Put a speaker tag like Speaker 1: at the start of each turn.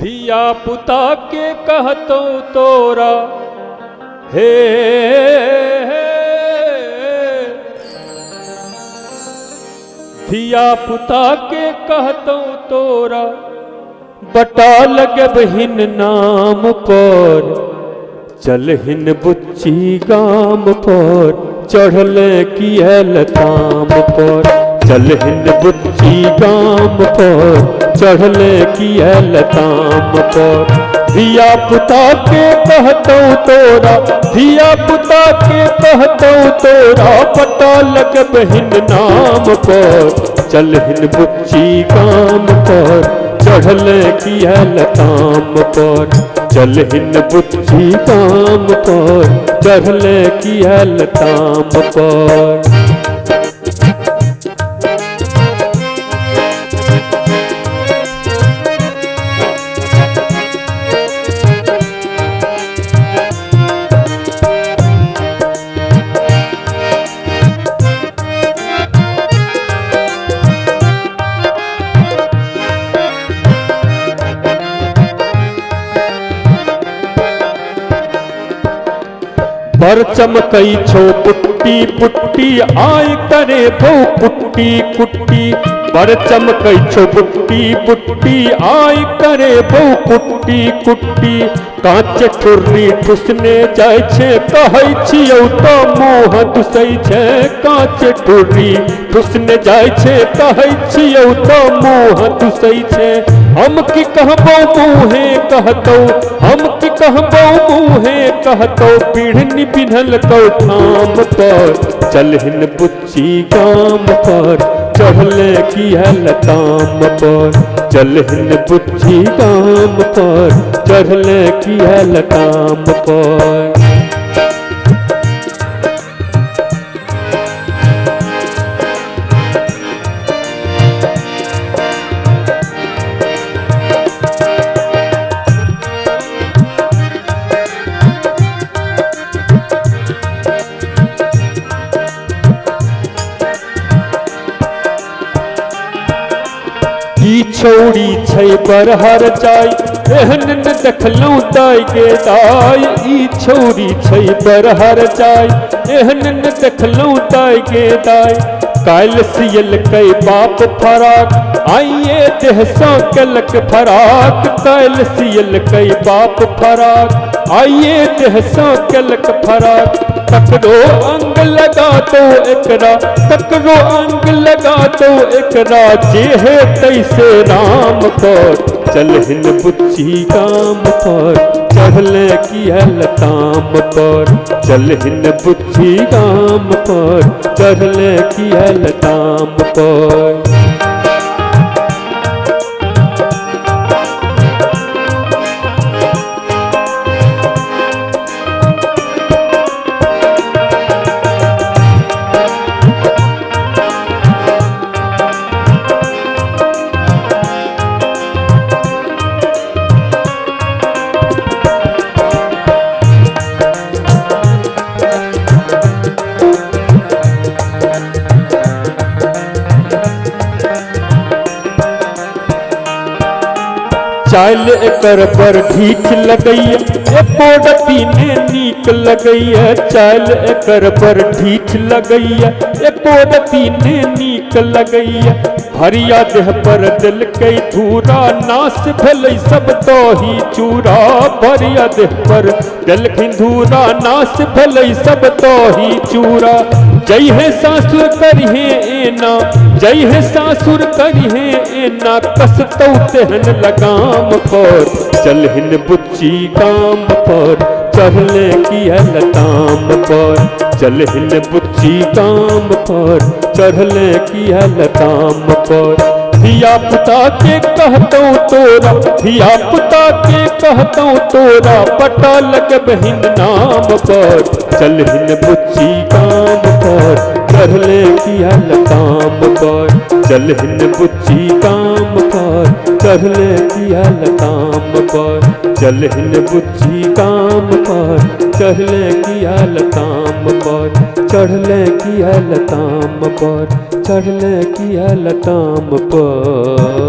Speaker 1: धिया पुता के कहतौ तोरा हे, धिया पुता के कहतौ तोरा बटा लगबहिन नाम पर, चलहिन बुच्ची गाम पर, चढ़ले किए लताम पर, चलहिन बुच्ची गाम पर, चढ़ले किए लताम पर। धिया पुता के कहतौ तोरा, धिया पुता के कहतौ तोरा पता लगबहिन नाम पर, चलहिन बुच्ची गाम पर, चढ़ले किए लताम पर, चलहिन बुच्ची गाम पर, चढ़ले किए लताम पर। पर चमकै छो पुट्टी पुट्टी आय करे भौ कुट्टी कुट्टी, पर चमकै छो पुट्टी पुट्टी आय करे भौ कुट्टी कुट्टी। कांच ठुर्री ठुसने जाइ छे कहै छियौ त मुँह दुसै छे, कांच ठुर्री ठुसने जाइ छे कहै छियौ त मुँह दुसै छे। हम की कहबौ मुँहे कहतौ, हम की कहबौ मुँहे कहतौ, पिढ़नी पिन्हल कौठाम पर, चलहिन बुच्ची गाम पर, चढ़ले किए लताम पर, चलहिन बुच्ची गाम पर, चढ़ले किए लताम पर। ई छौड़ी छै बरहर जाय एहन न देखलहुँ दाय गे दाय, ई छौड़ी छै बरहर जाय एहन न देखलहुँ दाय गे दाय। काल्हि सियलकै बाप फराक आइए देहसँ केलक फराक, काल्हि सियलकै बाप फराक आइए देहसँ केलक फराक। तकरो अंग लगा दो एकरा, तकरो अंग लगा दो एकरा, जे हेतै से राम पर, चलहिन बुच्ची गाम पर, चढ़ले किए लताम पर, चलहिन बुच्ची गाम पर, चढ़ले किए लताम पर। चालि एकर बड़ ढीठ लगैए एको रत्ती ने नीक लगैए, चालि एकर बड़ ढीठ लगैए एको रत्ती ने नीक लगैए। भरिया देह पर देलकै धूरा नाश भेलै सब दही चूरा, भरिया देह पर देलखिन धूरा नाश भेलै सब दही चूरा। जइहे सासुर करिहे एना, जइहे सासुर करिहे एना, कसतौ तेहन लगाम पर, चलहिन बुच्ची गाम पर, चढ़ले किए लताम पर, चलहिन बुच्ची गाम पर, चढ़ले किए लताम पर। धिया पुता के कहतौ तोरा, धिया पुता के कहतौ तोरा, पटा लगबहिन नाम पर, चलहिन बुच्ची गाम पर, चढ़ले किए लताम पर, चलहिन बुच्ची गाम पर, चढ़ले किए लताम पर, चलहिन बुच्ची गाम पर, चढ़ले किए लताम पर, चढ़ले किए लताम पर, चढ़ले किए लताम पर।